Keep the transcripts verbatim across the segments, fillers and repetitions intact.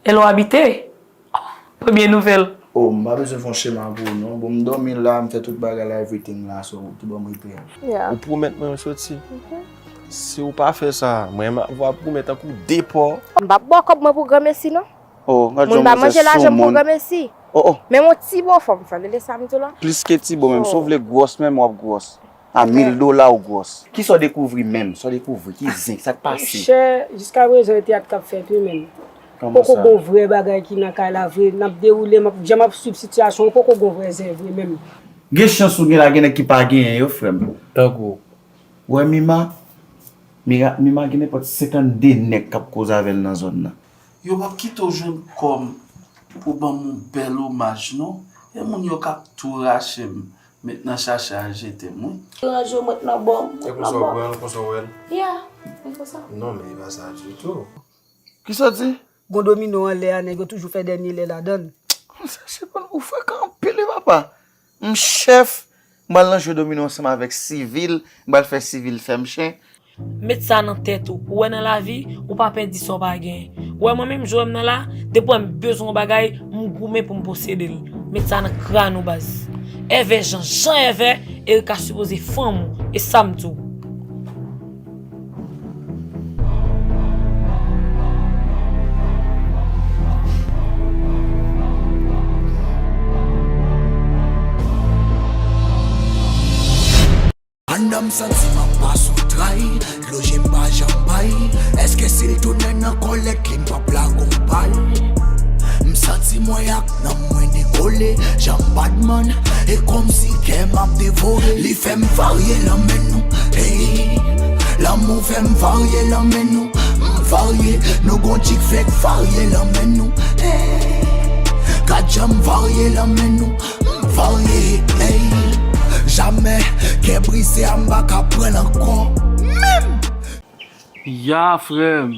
E lè w abite? Premye nouvèl. Oh, m pa bezwen fè yon chema pou ou non. Bon, m dòmi la, m fè tout bagay la, everything la, so, tou ban m repè a. Yeah. Ou pwomèt mwen ou soti. Si ou pa fè sa, mwen m ap pwomèt tankou de pò. M p ap ba w kòb mwen pou granmesi non. Oh, gad jan manzè sou moun. Moun pa manje lajan m pou granmesi. Oh, oh. Men yon ti bò fò m fè, tande sa m di w la. Plis ke ti bò menm, si w vle gwòs menm, w ap gwòs. A mil dola ou gwòs. Kisa w dekouvri menm? Sa w dekouvri? Ki zen? Sa k pase? Monchè, jiskaprezan e teyat k ap fèt wi menm. Kòman sa? Poko gon vrè bagay ki nan kay la vre. N ap dewoule, m ap, jan m ap swiv sitiyasyon an, poko gon vrè zen vre menm. Gen chans ou gen la, gen nèg ki pa genyen yo, frè m. Tankou? Ou wè Mima? Mira, Mima gen nenpòt senkannde nèg k ap koze avè l nan zòn nan. Yo p ap kite w jwenn kòb pou ban m yon bèl omaj non. E moun yo k ap tou rache m. Met nan chache al jete m wi. Ranje w met nan bò m. E konsa w pran l, konsa w wè l? Yeah, e konsa. Non, men e pa sa ditou. Kisa w di? Gon domino anlè a, nèg yo toujou fè dènye lè ladan l. Sa se bon, ou frekan anpil wi papa. M chèf, m pral nan jwe domino ansanm avèk sivil, m pral fè sivil fè m chen. Met sa nan tèt ou. Ou wè nan lavi, ou pa pèdi sa w pa genyen. Ou wè mwen menm, jan w wè m nan la, depi w wè m bezwen yon bagay, m goumen pou m posede l. Met sa nan kràn ou baz. Èvè jan, jan èvè, Erika sipoze fanm ou. E sa m di w. Anndan m santi m ap pase yon tray, dlo je m pa janm bay. Èske si l tounen nan kòlèt li m p ap lage yon pay? M santi mwen ak nanm mwen dekole, jan m badman, e kòmsi kè m ap devore. Li fè m varye lan men nou, hey. Lanmou fè m varye lan men nou, m varye. Nou gon tik fèk varye lan men nou, hey. Gad jan m varye lan men nou. M varye, ey. Jamè, kè brize a m pa ka pran l ankò. Menm! Ya, frè m.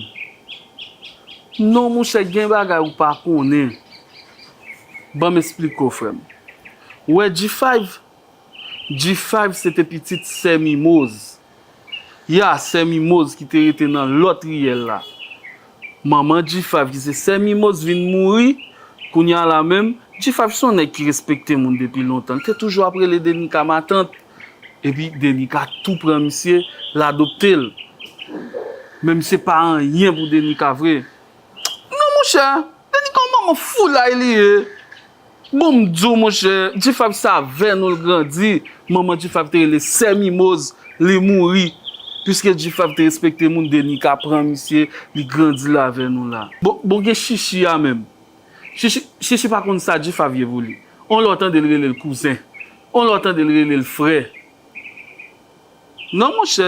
Non, monchè, gen bagay ou pa konnen. Ban m esplike w, frè m. Ou wè G five? G five se te pitit sè Mimoz. Ya, sè Mimoz ki te rete nan lòt riyèl la. Manman G five ki se sè Mimoz vin mouri, kounye a la menm, G five se yon nèg ki respekte moun depi lontan. Li te toujou ap rele Denica matant, epi Denica tou pran misye, l adopte l. Men misye pa anyen pou Denica vre. Non, monchè, Denica yon manman foulay li ye. Bon, m di w, monchè, G five se avè nou l grandi. Manman G five te rele Sè Mimoz, li mouri. Piske G five te respekte moun, Denica pran misye, li grandi la avè nou la. Bon, bon, gen Chichi a menm. Chichi, Chichi pa konn sa G five ye pou li. On lè w tande l rele l kouzen. On lè w tande l rele l frè. Non, monchè,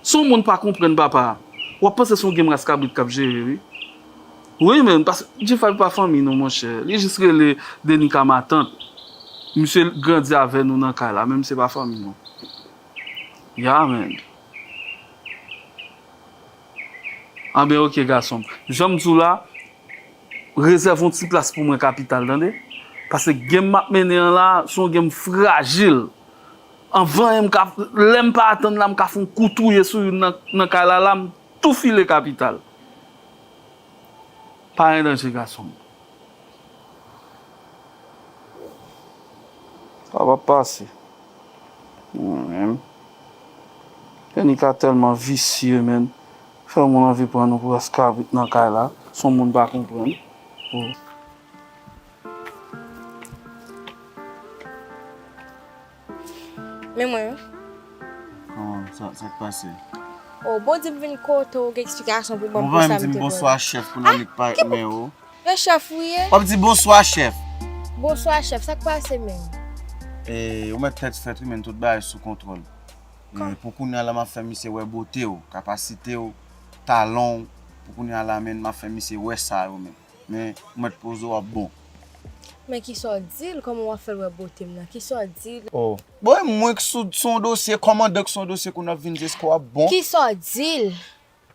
si yon moun pa konprann papa, w ap panse se yon game ras kabrit k ap jere, wi. Wi, men, paske G five pa fanmi nou, monchè. Li jis rele Denica matant. Misye grandi avè nou nan kay la, men misye pa fanmi nou. Ya, men. Anben, oke, gason m. Jan m di w la, rezève yon ti plas pou mwen kapital, tande? Paske game m ap mennen an la, se yon game frajil. Anvan, m ka, lè m pa atann la, m ka fè yon kou touye sou youn nan, nan kay la, la, m tou file kapital. Pa gen danje, gason m. Sa p ap pase. Mwen menm. Denica tèlman visye, menn. Fè moun anvi pran nou pou ras kabrit nan kay la. Se yon moun pa konprann. Oh. Men mwen wi. Kòman? Sa, sa k pase? Oh, bon, di m vin kote w, gen eksplikasyon pou ban m pou sa m te pran. Bon, pa menm di m bonswa, chèf, pou nan lik pa men ou. E chèf ou ye? W ap di bonswa, chèf. Bonswa, chèf. Sa k pase menm? E, ou mèt tèt frèt wi, men tout bagay sou kontwòl. E, pou kounye a la, m ap fè misye wè bote w, kapasite w, talon w. Pou kounye a la, men m ap fè misye wè sa yo, men. Men, ou mèt poze w ap bon. Men kisa w di l? Kòman w ap fè l wè bote m nan? Kisa w di l? Oh. Bon, e mwen k sou, sou yon dosye, kòmandan k sou yon dosye, kounye a w ap vin di èske w ap bon? Kisa w di l?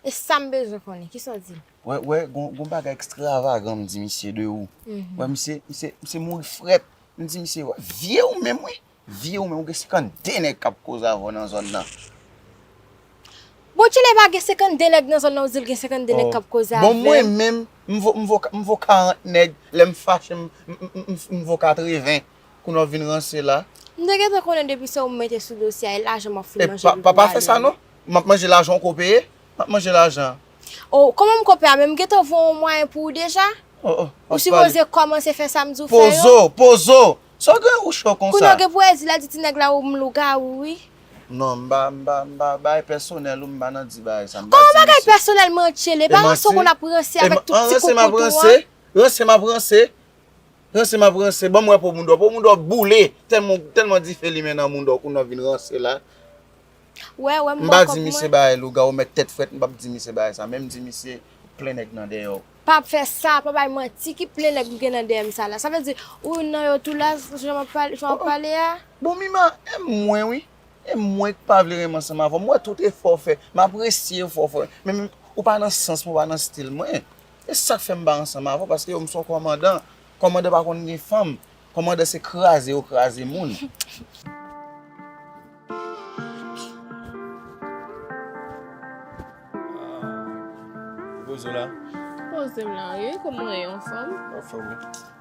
E sa m bezwen konnen. Kisa w di l? Wè, wè, gon, gon bagay ekstravagan m di misye de ou. Mhm. Wè, misye, misye, misye mouri frèt. M di misye, wè, vye ou menm, wi. Vye ou menm, ou gen senkannde nèg k ap koze avè w nan zòn nan. Bon, Tchele pa gen senkannde nèg nan zòn nan, ou di l gen senkannde nèg k ap koze avè l. Bon, mwen menm, M vo, m vo, m vo karant nèg, lè m fache, m, m, m, m, m vo katreven. Kounye a w vin ranse la. M te gentan konnen depi se ou m mete sou dosye a, e lajan m ap fin E manje pa, pou pa, pa fè sa non. M ap manje lajan w ko peye. M ap manje lajan. Oh, kòman m ko peye a? Men m gentan voye yon mwayen pou ou deja. Oh, oh, Ou sipoze kòmanse fè sa m di w fè yo. Pozo, pozo. Sa w gen ou cho konsa? Kounye a w gen pou w di la di ti nèg la ou m lougawou wi. Non, m pa, m pa, m pa, bagay pèsonèl ou m pa nan di bagay sa. M pa Kòman di bagay misye. Pèsonèl mantye li? E Pa ranse w manti? Konn ap ranse E avèk ma- tout an ti ranse m ap kokoto ranse. a. Ranse m ap ranse. Ranse m ap ranse. Ban m wè po moudò. Po moudò boule. Tèlman, tèlman dife limen nan moudò kounye a w vin ranse la. Wè, wè, m M pa bòkò di pou misye mwen. Bagay lougawou mèt tèt frèt, m p ap di misye bagay sa. Men m di misye plen nèg nan dèyè w. Pa fè sa, pa bay manti ki plen nèg m gen nan dèyè m sa la. Sa vle di, ou youn nan yo tou la, jan m ap pale, jan w ap Oh, oh. pale a. Bon, Mima, e mwen wi. E mwen k pa vle renmen ansanm avè w. M wè tout efò w fè. M apresye efò w fè. Men, men, ou pa nan sans mwen, ou pa nan stil mwen. E sa k fè m pa ansanm avè w, paske yo, m se yon kòmandan. Kòmandan pa konn gen fanm. Kòmandan se kraze yo kraze moun. Poze w la. Poze m la, wi. Kòman w ye, anfòm? Anfòm, wi.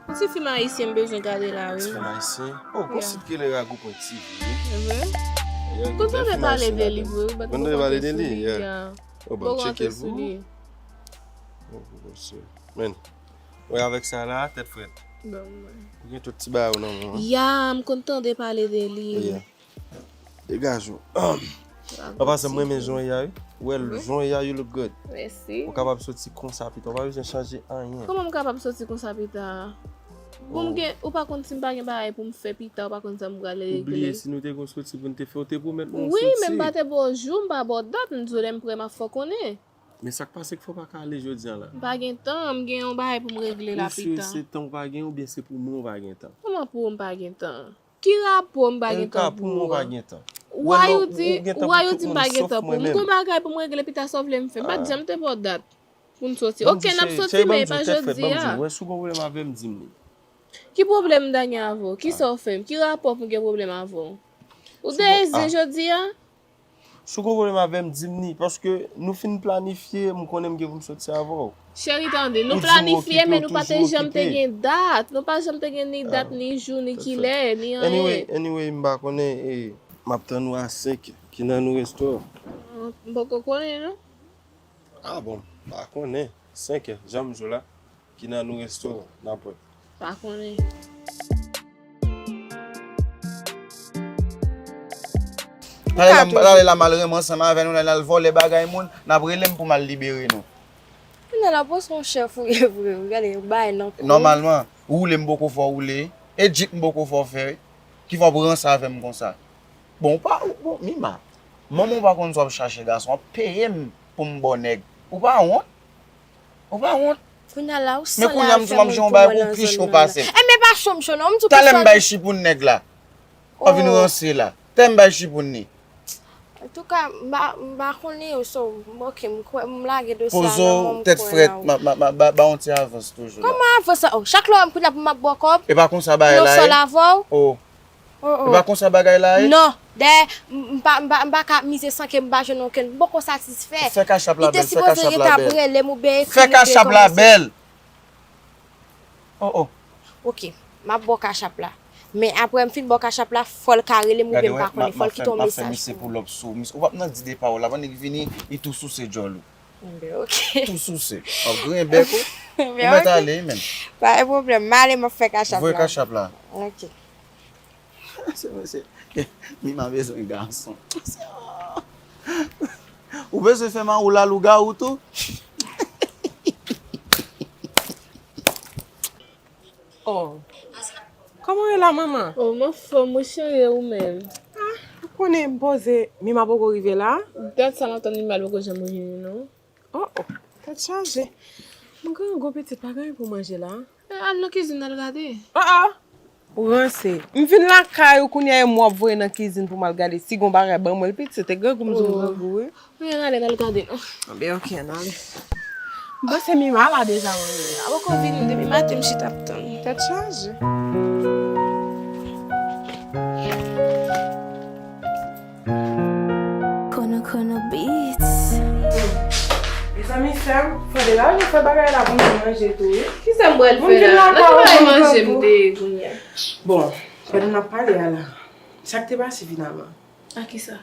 Yon ti fim ayisyen m bezwen gade la, wi. Ti fim ayisyen? Oh, gon Yeah. sit ki rele Rago pwen T V, wi. Evre? Yeah, Kontan gen de bèl pale fim de ayisyen li, ladan. Vre, wi, bat Kontan de pale de li, yeah. Yeah. Oh, ban m Bon, tcheke l pou ou. Li. Oh, bon, sè. Men, wè avèk sa la, tèt frèt. Bon, mwen. Ou gen tout ti bagay ou nan men w, hein? Ya, m konn tande pale de li. Yeah. Degaje w. An pasan, m renmen jan w ye a, wi. Ou wè, jan w ye a, you look good. Mèsi. Ou kapab soti konsa pita. Ou pa bezwen chanje anyen. Kòman m kapab soti konsa pita? Bon, m Oh. gen, ou pa konn si m pa gen bagay pou m fè pita, ou pa konn sa m prale regle. Ou bliye si nou te gon soti pou n te fè, ou te pwomèt mwen yon Wi, soti. Men m pa te ba w jou, m pa ba w dat, m di w lè m prè, m ap fè w konnen. Men sa k pase k fè w pa ka ale jodi a la? M pa gen tan, m gen yon bagay pou m regle la Ou si pita. Se tan w pa gen oubyen se pou mwen w pa gen tan? Kòman pou w m pa gen tan? Ki rapò m pa gen tan pou ou? Pou mwen w pa gen tan. Why you di, why you di m pa gen tan pou ou? M gon bagay pou m regle pita sa w vle m fè. M pa t janm te ba w dat pou n soti. Ok, n ap soti, men e pa jodi a. Wè si w gon pwoblèm avè m, di m li. Ki pwoblèm m ta gen avè w? Kisa w fè m? Ki rapò pou m gen pwoblèm avè w? Ou te zen jodi a? Si w gon pwoblèm avè m, di m li, paske nou fin planifye, m konnen m gen pou m soti avè w. Cheri, tande, nou planifye, men nou pa te janm te gen dat. Nou pa janm te gen ni dat, ni jou, ni kilè, ni anyen. Anyway, anyway, m pa konnen, e, m ap tann ou a senk è. Ki nan nou restoran? M poko konnen, non. Ah bon, m pa konnen. Senk è, jan m di w la. Ki nan nou restoran, nan pwen. Pa konnen. Talè la, talè la m al renmen ansanm avè nou, lè n al vòlè bagay moun, n ap rele m pou m al libere nou. Kounye a la, pou se yon chèf ou ye vre, ou gade, ou bay nan kou. Nòmalman, woule m poko fè w woule, e djip m poko fè w fè, ki fè w ap ranse avè m konsa. Bon, ou pa, ou, bon, Mima, manman w pa konn sa w ap chache gason, w ap peye m pou m ba w nèg. Ou pa wont? Ou pa wont? Kounye a la, ou san la al fè moun pou mwen nan zòn nan la. Men kounye a m di w m ap jwenn yon bagay pou w pi cho pase m. Enben pa cho m cho non, m di w pou sa. Talè m bay chipoun nèg la. W ap vin ranse la. Talè m bay chipoun li. Antouka, m pa, m pa konnen yo, so, m, ok, m kwè, m lage dosye a nan men w, m kwè nan ou. Pozo, tèt frèt, m ap, m ap, m ap, ba, ba yon ti avans toujou la. Kòman avans la? Oh, chak lè w wè m kounye a pou m ap ba w kòb? E pa konsa bagay la ye. Pou nou sòl avè w? Oh. Oh, oh. E pa konsa bagay la ye? Non. Dayè, m, m pa, m pa, m pa ka mize san ke m pa jwenn okenn. M poko satisfè. Fè kachap la bèl, fè kachap la bèl. Li te sipoze ret ap rele m oubyen ekri m oubyen kòmanse. Fè kachap la bèl. Oh, oh. Ok, m ap ba w kachap la. Men apre m fin ba w kachap la, fò l ka rele m oubyen m pa konnen, fò l kite yon mesaj pou mwen. Gade, w, m ap fè misye pull up sou ou. Misye, ou p ap nan di de pawòl la, pandan l vini, li tou souse djòl ou. Enben, ok. Tou souse. W ap griyen bèk ou. Enben, ok. Ou mèt ale, wi, menm. Pa gen pwoblèm. M ale, m ap fè kachap la. Voye kachap la. Ok. Se vre, se. Mima bezwen gason. Ou bezwen fè mari w la lougawou tou? Oh. Kòman w ye la, manman? Oh, m anfòm, wi, cheri, e ou menm? Ah, ou konnen m poze, Mima poko rive la? Dat sa m ap tann Mima, l poko janm vini, non. Oh, oh, tèt chaje. M grangou, pitit, pa gen anyen pou manje la. Eh, al nan kizin, al gade. Ah, ah. Ou ranse. M vin lakay ou kounye a, e mwen w ap voye nan kizin pou m al gade si gon bagay ban mwen l, pitit, e grangou m di w grangou, wi. Wi, ann ale, n al gade non. Anben, ok, ann ale. M panse Mima la deja, wi. A poko vini, depi maten m chita ap tann. Tèt chaje. Kono Kono Beats. E Zanmi sè m, fò de la nou fè bagay la pou nou manje tou, wi. Kisa m pral fè la? Nan ki bagay manje m te ye kounye a? Bon, pandan n ap pale a la, sa k te pase finalman? A kisa?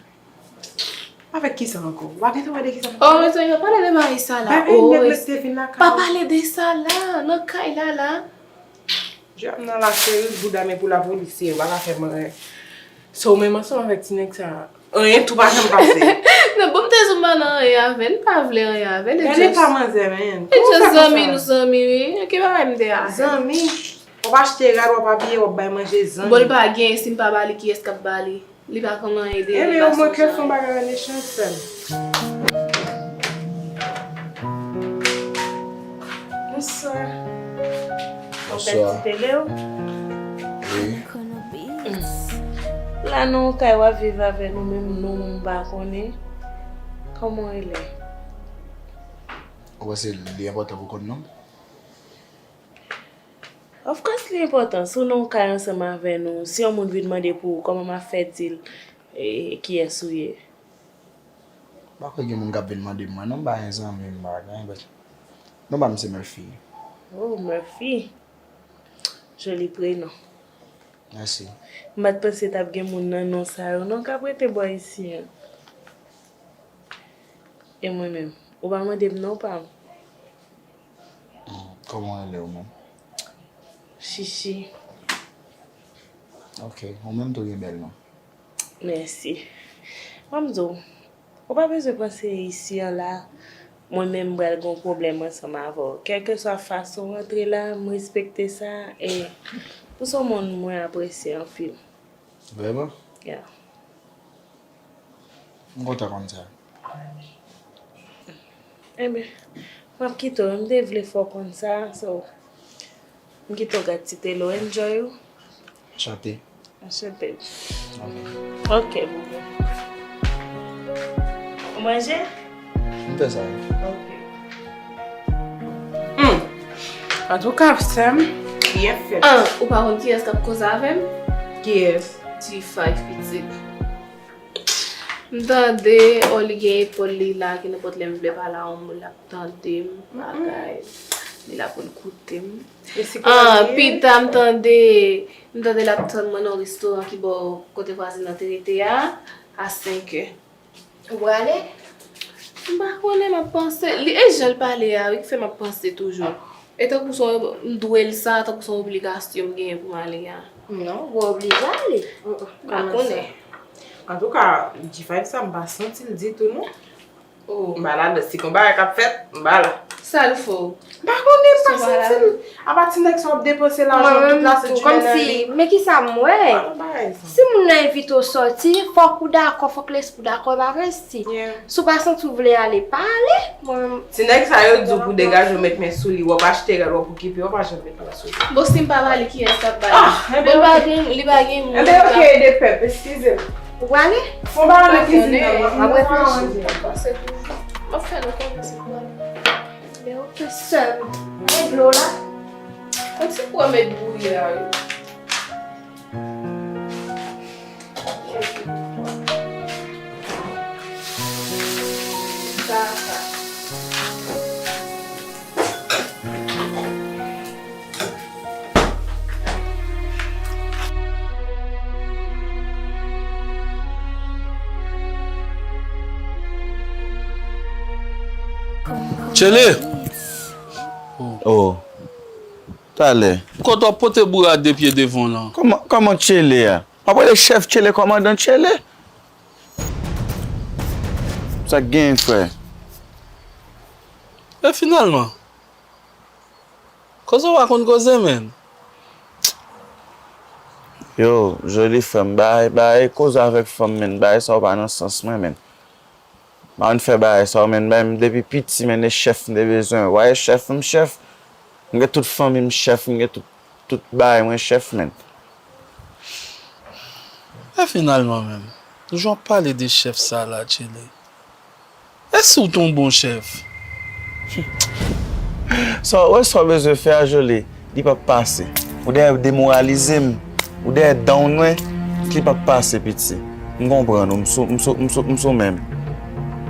Avèk kisa ankò? Ou pa gentan wè de kisa m ap pale? Oh, mezanmi, pa pale de bagay sa la. Bagay nèg la te vin lakay ou. Pa pale de sa la, nan kay la la. Djab nan la seri bouda men pou lapolis ye, ou pa ka fè m anyen. Se ou menm ansanm avèk ti nèg sa. Anyen tou pa janm pase. Non, bon, m te di w m pa nan anyen avè l, m pa vle anyen avè l. Gade pa manzè, men. Kòman w fè konsa? Zanmi nou zanmi, wi. Ki bagay m te a fè? Zanmi? W ap achte rad, w ap abiye, w ap bay manje zanmi. Bon, l pa gen, si m pa ba li, kiyès k ap ba li? Li pa konn anyen de gason sa. Ebyen, omwen ke fè yon bagay an echanj, sè m. Bonswa. Bonswa. Wi. La nan yon kay w ap viv avè nou, menm non w m pa konnen. Kòman w rele? Ou panse li enpòtan pou w konn non m? Of course li enpòtan. Si w nan yon kay ansanm avè nou, si yon moun vin mande pou ou, kòman m ap fè di l, e, kiyès ou ye? M pa kwè gen moun k ap vin mande m mwen non, m pa gen zanmi, m pa gen anyen, but non pa m se Murphy. Oh, Murphy. Joli prenon. Mèsi. M pa t panse t ap gen moun nan non sa yo non k ap rete bò isi an. E mwen menm? Ou pa mande m non pa m. Hmm, kòman w rele ou menm? Chichi. Ok, ou menm tou gen bèl non. Mèsi. Ban m di w, ou pa bezwen panse isi an la, mwen menm m pral gen yon pwoblèm ansanm avè w. Kèlkeswa fason w antre la, m respekte sa, e ou se yon moun mwen apresye anpil. Vrèman? Yeah. M kontan konn sa. Enben, m ap kite w. M te vle fè w konn sa, so, m kite w gad ti tele w, enjoy ou. Chante. Chante. Ok. Ok, boubou. Ou manje? M fè sa, wi. Ok. Hmm. Antouka, sè m, byen fèt. Ah, ou pa konn kiyès k ap koze avè m? Kiyès? G five pitit. M tande, oh, li gen epòl li la, ki nenpòt lè m vle pale a yon moun, l ap tande m, bagay. Li la pou l koute m. Ah, pita m tande, m tande l ap tann mwen nan yon restoran ki bò kote vwazin nan te rete a, a senk è. Ou prale? M pa konnen, m ap panse. Li, e jan l pale a, wi, k fè m ap panse toujou. E tankou se yon, m dwe l sa, tankou se yon obligasyon m genyen pou m ale a. Non, ou pa oblije ale. M pa konnen. Antouka, G five sa, m pa santi l ditou, non. Oh. M pa ladan. Si gon bagay k ap fèt, m pa la. Sa l fè w? M pa konnen, m pa santi l. Apa ti nèg sa w ap depanse lajan w tout la, se di nan li. Men kisa m wè? Si moun nan envite w sòti, fòk ou dakò, fòk lespri w dakò, pa vre, si. Si w pa santi w vle ale, pa ale. Mwen menm. Ti nèg sa yo di w pou degaje w, met men sou li, w ap achte rad, w ap okipe, w pa janm met men sou li. Bon, si m pa ba li, kiyès k ap ba li? Ah, men li pa gen, li pa gen moun. Enben, ok, de pèp, eskize m. Ou prale? Fon bagay nan kizin nan, mwen, mwen pral ranje. M ap fè nou konnen si m prale. Men ok, sè m. Gen dlo la? Yon ti pwomèt bouyi la, wi. Tchele! Oh. Talè. Kote w ap pote boura de pye devan w lan? Kòman, kòman Tchele a? W ap rele chèf Tchele, kòmandan Tchele? Sa k genyen, frè? E finalman, koze w pa konn koze, menn. Yo, Joli frè m, bay, bay koze avèk fanm, menn. Bay sa yo pa nan sans mwen, menn. M pa konn fè bagay sa yo, menn. Bay m depi piti, menn, e chèf m te bezwen. Wa e chèf m, chèf. M gen tout fanmi m chèf, m gen tout, tout bagay mwen chèf, menn. E finalman menm, jan w ap pale de chèf sa la, Tchele, èske w t on bon chèf? Sa w wè, sa w bezwen fè a, Joli, li p ap pase. Ou dèyè demoralize m, ou dèyè down mwen, li p ap pase, piti. M konprann ou, m sou, m sou, m sou, m sou men m.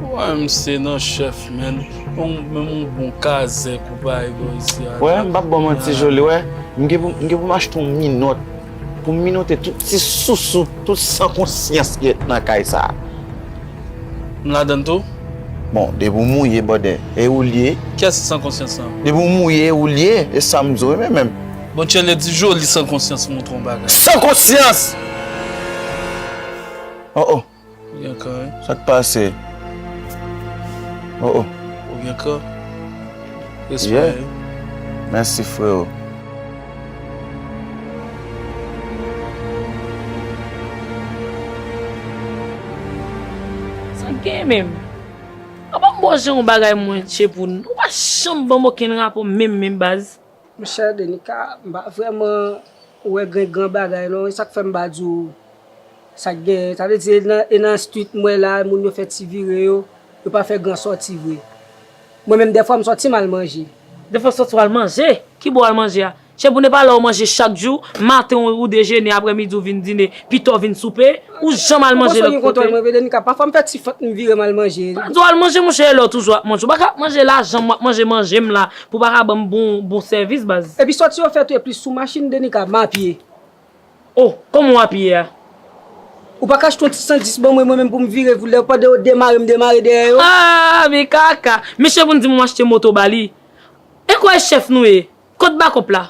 Ou wè m se nan chèf, menn. Bon, menm yon bon kazèk ou bay bò isi a. Wè, m p ap ba w manti, Joly, wè. M gen pou, m gen pou m achte yon minòt. Pou m minote tout ti sousou, tout san konsyans ki ret nan kay sa a. M ladann tou? Bon, depi w mouye, brother, e ou l ye. Kiyès ki san konsyans lan? Depi w mouye, e ou l ye, e sa m di w, men menm. Bon, Tchele di Joly san konsyans, montre yon bagay. San konsyans! Oh, oh. Ou gen kò, wi. Sa k pase? Oh, oh. Ou gen kò. Respè, wi. Mèsi, freo. Sa k genyen menm? Ou pa ban m bon jan yon bagay mwen, Tchepoun. Ou pa janm ban m okenn rapò menm, menm baz. Monchè Denica, m pa vrèman wè gen gran bagay non, e sa k fè m pa di w sa k genyen. Sa vle di, e nan, e nan street m wè la, moun yo fè ti vire yo, yo pa fè gran sòti vre. Mwen menm, dèfwa m sòti m al manje. Dèfwa w sòti w al manje? Ki bò w al manje a? Tchepoun, e pa la w manje chak jou, maten ou, ou dejene, aprèmidi ou vin dine, pita w vin soupe, ou janm al manje lòt kote. Ou panse w gen kontwòl mwen vre, Denica? Pafwa m fè ti fòt, m vire m al manje. Pa di w al manje, monchè, e lè w toujou ap manje. Ou pa ka ap manje lajan m ap manje, manje m la, pou w pa ka ban m bon, bon sèvis, baz. Epi sòti yo fèt tou e plis sou machin, Denica, m a pye. Oh, kòman w a pye a? Ou pa ka achte yon ti san dis ban mwen, mwen menm pou m vire, pou lè, pandan yo demare, m demare dèyè yo. Ah, men kaka. Men Tchepoun di m w achte moto ba li. E kwè chèf nou ye? Kot bakòp la?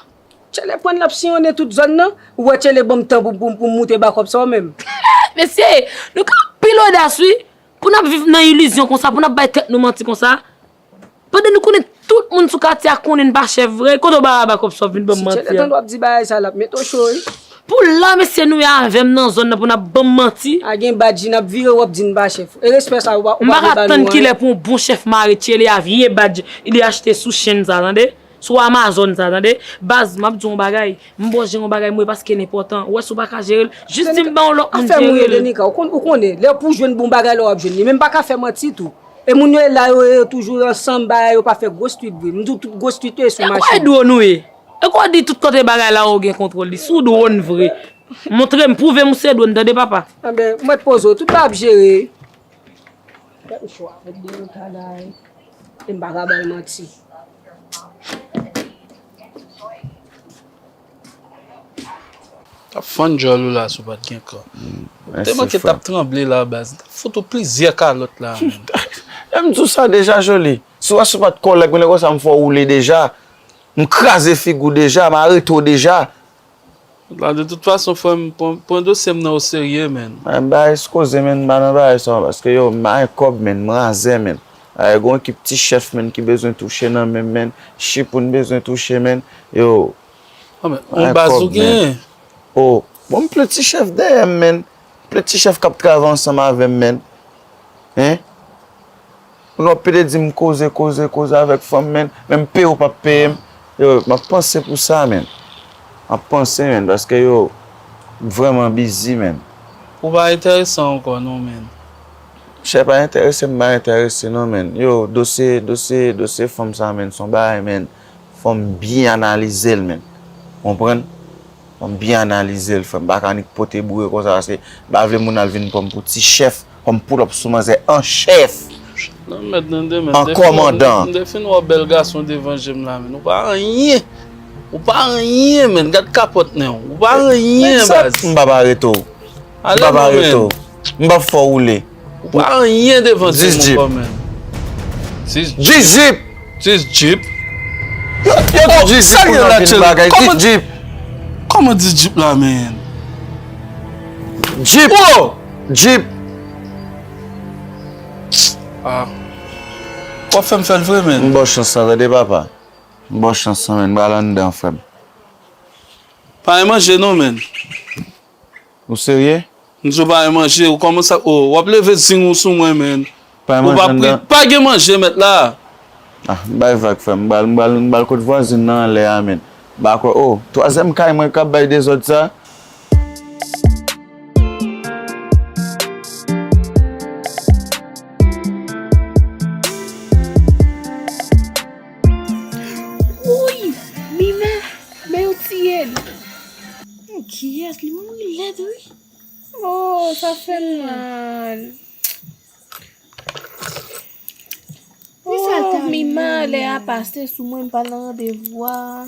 Tchele pran l ap siyonnen tout zòn nan. Ou wè Tchele ban m tan pou, pou, pou m moute bakòp sa w menm. Mesye, nou gen anpil odas wi. Pou n ap viv nan ilizyon konsa, pou n ap bay tèt nou manti konsa. Pandan nou konnen tout moun sou katye a konnen n pa chèf vre. Kote w ba bakòp sa w vin ban m manti a? Si Tchele tande w ap di bagay sa, l ap mete w cho wi. Pou la, mesye, nou ye avè m nan zòn nan pou n ap ban m manti. A gen badji, n ap vire w ap di n pa chèf. E respè sa ou pa, ou pa vle ba nou anyen. M pa ka tann kilè pou yon bon chèf mare Tchele a vye badj li achte sou chenn sa, tande. Sou Amazon sa, tande. Baz, m ap di w yon bagay. M ba w jere yon bagay mwen paske l enpòtan. Ou wè si w pa ka jere l, jis di m ban yon lòt moun jere l. Afè moun yo, Denica, ou konn, ou konnen, lè pou w jwenn bon bagay la w ap jwenn li. Men m pa ka fè manti tou. E moun yo la yo, yo toujou ansanm, bagay yo pa fè gwo street vre. M di w tout gwo street yo e sou machin. E kwè dwo nou ye? E kwè w di tout kote bagay la yo gen kontwòl li? Si w dwo n vre. Montre m, pwouve m ou se dwo n, tande papa. Anben, mèt poze w, tout bagay ap jere. Fè m chwa, mèt de yon kanay. E m pa ka ba l manti. T ap fann djòl ou la si w pa t gen kò. Ou te manke t ap tranble la baz. M t ap fout ou plizyè kalòt la menm. E m di w sa deja, Joly. Si w wè si w pa t kòlèg mwen, lè konsa m fè w woule deja. M kraze figi w deja, m arete w deja. La, de tout fason, frè m, pran, pran dosye m nan oserye, menn. Ay, m pa eskoze, menn, m pa nan bagay sa, paske yo, m pa gen kòb, menn, m razè, menn. Ay, gen yon ekip ti chèf, menn, ki bezwen touche nan men m, menn. Chipoun bezwen touche, menn. Yo, m pa gen kòb, menn. O, bon, m plen ti chèf dèyè m, menn. Plen ti chèf k ap travay ansanm avè m, menn. Hein? Moun w ap pede di m koze, koze, koze avèk fanm, menn. Menm peye w p ap peye m. Yo, m ap panse pou sa, menn. M ap panse, menn, paske yo, m vrèman bizi, menn. Ou pa enterese ankò, non, menn. Chè pa enterese, m pa enterese, non, menn. Yo, dosye, dosye, dosye fanm sa, menn, se yon bagay, menn. Fò m byen analize l, menn. Konprann? Fò m byen analize l, frè m. M pa ka annik pote boure konsa, paske m pa vle moun al vin pran m pou ti chèf. Fò m pull up sou manzè an chèf. Non, mèt, tande, mèt. An kòmandan. M te fin wè w bèl gason devan je m la, menn. Ou pa anyen. Ou pa anyen, menn. Gad kapòt nen w. Ou pa anyen, baz. M p ap arete w. M p ap arete w. M p ap fè w woule. Ou pa anyen devan je m ankò, menn. Dis jip. Dis jip. Dis jip. Yo, yo di dis jip pou n ap vin bagay. Dis jip. Kòman dis jip la, menn? Jip. Jip. Ah. W ap fè m fè l vre, menn. M ba w chans lan, tande, papa. M ba w chans lan, menn. M pral anndan, frè m. Pa gen manje, non, menn. Ou serye? M di w pa gen manje, ou kòmanse ap, o, w ap leve zing ou sou mwen, menn. Pa gen manje anndan? Pa gen manje, mèt la. Ah, m bay vag, frè m. M pral, m pral, m pral kot vwazin nan anlè a, menn. M pa kwè, o, twazyèm kay mwen k ap bay dezòd sa. Wouy! Mimè! Men yo tiye l! Kiyès? Li mouri lèd, wi. Oh, sa fè m mal. Li Oh, Mima, lè a pase sou mwen, m pa nan randevou a.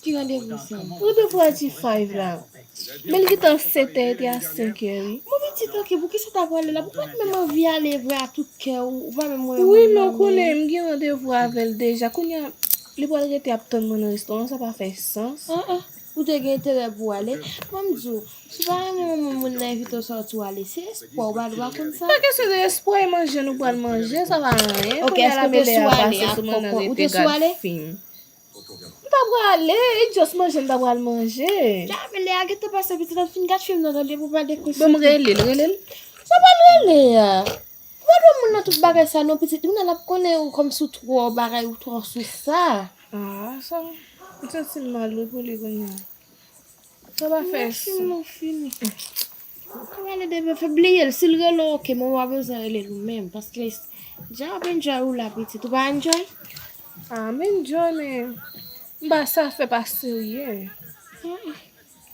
Ki randevou sa? Randevou a G five la. Men l gentan sèt è, te a senk è, wi. Mon pitit, ok, poukisa w ta prale la? Ou pa t menm anvi ale vre a tout kè w, ou pa menm wè moun nan, men. Wi, men w konnen, m gen randevou avè l deja. Kounye a, li pral rete ap tann mwen nan restoran, sa pa fè sans. Ah, ah. Ou te gen enterè pou w ale? Ban m di w, si w pa renmen moun, moun nan envite w sòti w ale, se espwa, ou pa dwe konn sa. Pa kesyon de espwa, e manje nou pral manje, sa pa anyen. Ok, èske w te sou ale ak kòkò? Ou te sou ale? M ta prale, e just manje m ta pral manje. Dja, men lè a gentan pase, pitit, ap fin gad fim nan, tande, pou pa dekonsantre. Bon, m rele l, rele l. Sa pral rele a? Ou pa dwe moun nan tout bagay sa non, pitit. Moun nan l ap konnen ou kòmsi w twò bagay, ou twò sou sa. Ah, sa, m santi m mal wi pou li kounye a. Sa pa fè sans. Fini, fini. Ou pale de bèf, bliye l. Si l rele w, ok, men ou pa bezwen rele l ou menm. Paske dja ap enjoy ou la, pitit. Ou pa enjoy? Ah, m enjoy, men m pa sa fè pa serye.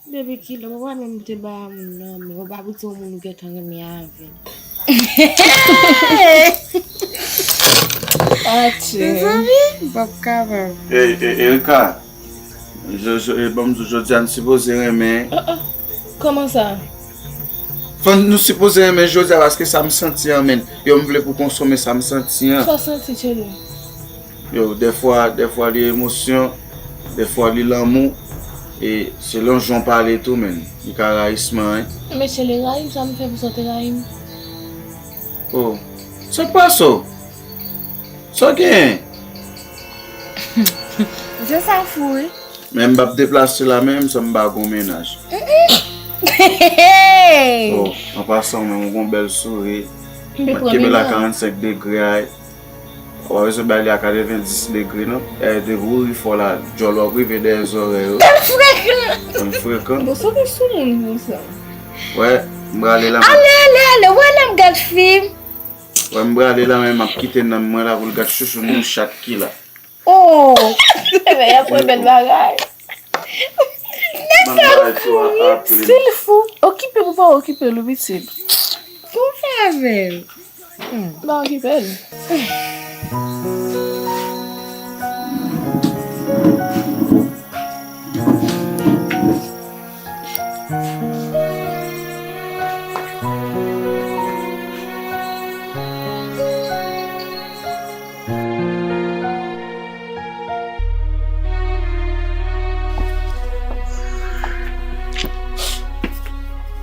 Depi kilè, ou pa menm te ba moun nan, men ou pa pou di yon moun ou gentan renmen avè l. Atchè. Mezanmi, m p ap kapab. Ey, ey, Erika, jo-, jo-, e, ban m di w, jodi a n sipoze renmen. Oh, oh. Kòman sa? Fò n, nou sipoze renmen jodi a, paske sa m santi an, men. Yo, m vle pou konsome sa m santi an. Sa w santi, cheri? Yo, dèfwa, dèfwa li emosyon, dèfwa li lanmou, e selon jan w pale tou, men, li ka rayisman, wi. Men cheri, rayi m, sa m fè pou sa w te rayi m? Oh, sa k pase w? Sa w genyen? Mesye sa fou, wi. Men m p ap deplase la menm san m pa gon mennaj. Oh, an pasan, ou menm ou gon bèl souri. M pa kenbe la karannsenk degre a. Ou pa bezwen bay li a katrevenndis degre non. E depi ou ri fò la, djòl w ap rive dèyè zòrèy ou. Tèl frekan! Tèl frekan. Bon, sa te sou moun konsa. Wè, m prale la. Ale, ale, ale, wè lè m gad fim. Wè, m prale la, men m ap kite nanm mwen la pou l gad chouchou nou chat ki la. Oh! Ebyen, y ap wè bèl bagay. Nèg sa fou, wi. Stil fou. Okipe pou pa okipe l, pitit. Kòman w fè avè l? Hmm. Pa okipe l.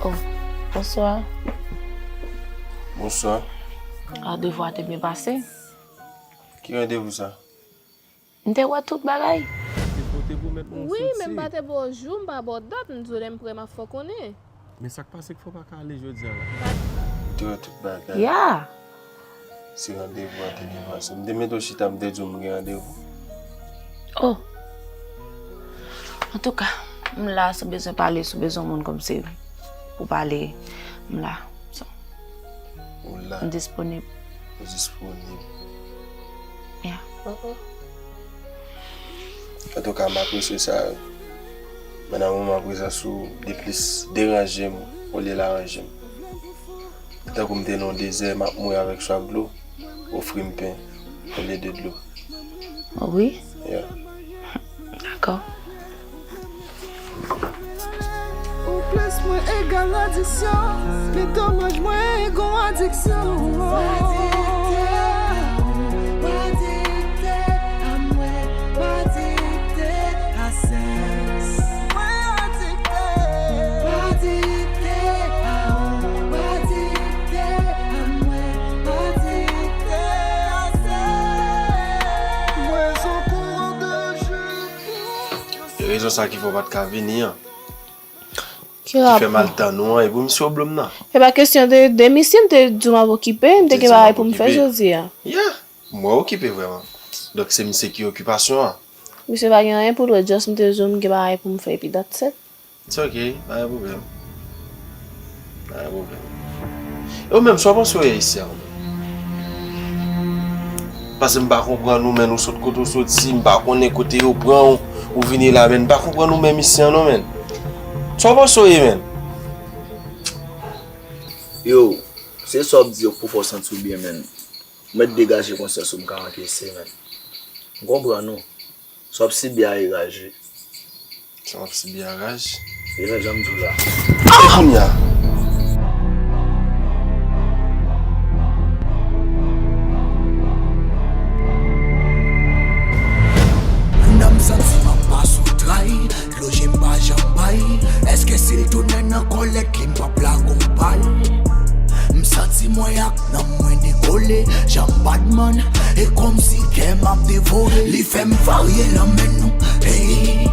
Oh, bonswa. Bonswa. Randevou a te byen pase? Ki randevou sa? M te wè tout bagay. Wi, men m pa te ba w jou, m pa ba w dat, m di w lè m prè m ap fè w konnen. Men sa k pase k fè w pa ka ale jodi a la? M te wè tout bagay. Ya. Se randevou a te byen pase. M te mete w chita, m te di w m gen randevou. Oh. Antouka, m la, si w bezwen pale, si w bezwen yon moun kòmsi pou pale, m la. So, ou la. M disponib. Ou disponib. Yeah. Antouka, m apresye sa, wi. Men nan moman prezans ou, li plis deranje m olye l aranje m. Tankou m te nan yon dezè, m ap mouri avèk swaf dlo, ofri m pen olye de dlo. Oh wi? Yeah. Dakò. Ou plis mwen egal adiksyon, men domaj mwen gon adiksyon. Mwen adikte a ou, mwen adikte a mwen, mwen adikte a sèks. Mwen adikte. Mwen adikte a ou, mwen adikte a mwen, mwen adikte a sèks. Mwen sou kouran de jeu. Rezon sa ki fè w pa t ka vini an. Ki fè m al tann ou an, e pou misye oblè m nan. E pa kesyon de, de misye, m te di w m ap okipe, m te gen bagay pou m fè jodi a. Yeah, m wè w okipe vrèman. Donk se misye ki okipasyon an. Misye pa gen anyen pou l wè, just m te di w m gen bagay pou m fè, epi that's it. It's ok, pa gen pwoblèm. Pa gen pwoblèm. E ou menm, sa w panse w ye isi a, ou menm? Paske m pa konprann ou, menm ou sot kote w soti, m pa konnen kote yo pran w, ou vini la, menm m pa konprann ou menm isi a non, menm. Sa w panse w ye, menm? Yo, se sa w ap di yo k pou fè w santi w byen, menm. Ou mèt degaje konsyans ou, m ka ankese, menn. M konprann ou. Sa w ap sibi a e raj, wi. Sa w ap sibi a raj? E raj, jan m di w la. Kounye a. Nan m santi m ap pa sou tray. Dlo je m pa janm bay. Èske si l tounen nan kòlèt li m p ap lage w bal? M santi mwen ak nanm mwen dekole. Jan m badman, e kòmsi kè m ap devore. Li fè m varye nan men nou. Hey,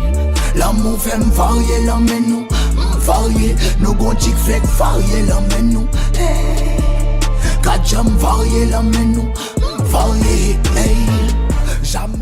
lanmou fè m varye nan men nou. M varye, nou gon tik fèk varye nan men nou. Hey, gad jan m varye nan men nou. M varye, hey, jan m